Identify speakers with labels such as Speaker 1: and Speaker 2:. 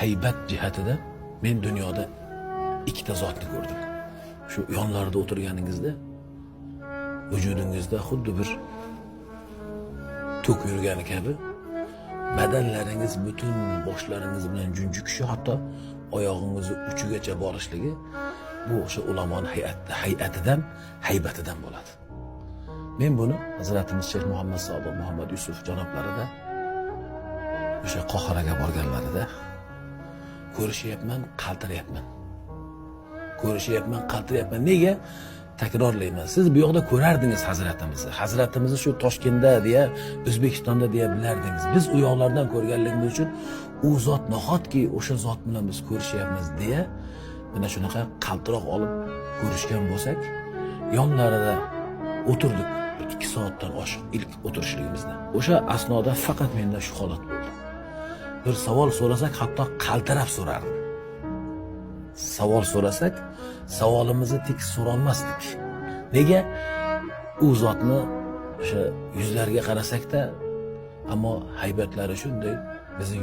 Speaker 1: Haybat jihatida men dunyoda ikkita zotni ko'rdim. Shu yonlarida o'tirganingizda vujudingizda xuddi bir tok yurgani kabi badanlaringiz, butun boshlaringiz bilan junji kishi, hatto oyog'ingizni uchigacha borishligi, bu o'sha ulamoni hay'atidan, haybatidan bo'ladi. Men buni hazratimiz Shayx Muhammad Sodiq Muhammad Yusuf janoblarida, o'sha Qohiraga borganlarida ko'rishyapman, qaltirayapman. Ko'rishyapman, qaltirayapman. Nega? Takrorlayman, siz bu yoqda ko'rardingiz hazratimizni. Hazratimizni shu Toshkentda deya, O'zbekistonda deya bilardingiz. Biz u yoqlardan ko'rganligimiz uchun u zot nahotki o'sha zot bilan biz ko'rishyapmiz deya, mana shunaqa qaltiroq olib ko'rishgan bo'lsak, yonlarida o'tirdik 2 soatdan oshiq ilk o'tirishligimizda. O'sha asnoda faqat menda shu holat bo'ldi. Bir savol so'rasak, hatto qaltirab so'rardim. Savol so'rasak, savolimizni tekis so'rolmasdik. Nega? U zotni o'sha yuzlariga qarasakda, ammo haybatlari shunday bizni